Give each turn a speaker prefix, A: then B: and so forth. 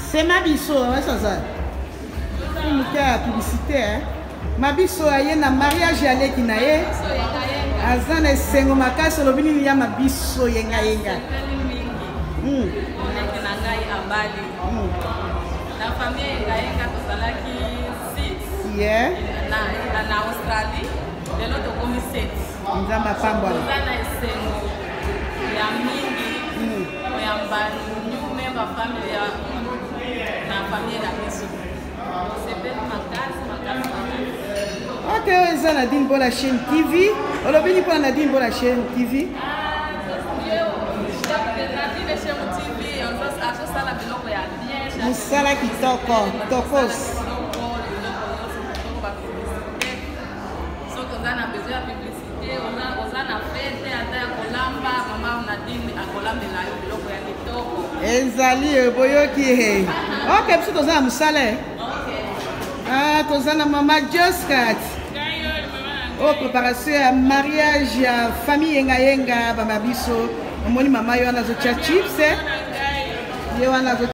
A: C'est Mabiso, ouais, ça, ça. Moke ya publicité, hein. Mabiso aye na mariage ya leki na ye. Aza na esengo makasi olobi nini ya Mabiso yenga yenga.
B: Leki na ngai abali. Na famille yenga yenga tozalaki 6.
A: Yeah.
B: Na, na Australie lelo tokomi 7.
A: Nzambe apambola.
B: Toza na esengo ya mingi koyamba new member family ya na famille na biso. Tosepeli makasi makasi makasi.
A: Ok, oyo eza Nadine Bola chaîne TV. Olobi nini mpona Nadine Bola chaîne TV?
B: Nadine chaîne TV azosala biloko ya bien.
A: Mosala kitoko, tokos.
B: Soki oza na besoin ya publicité, oza na fete ata ya kolamba, mama Nadine akolambela yo biloko ya kitoko.
A: Ezali boyoki he. Ok, biso toza na mosala. Ah, toza na mama Joscat. Oh, préparation ya mariage ya famille yenga yenga bama biso. Omoni mama yo wana azotia chips. Ye wana azo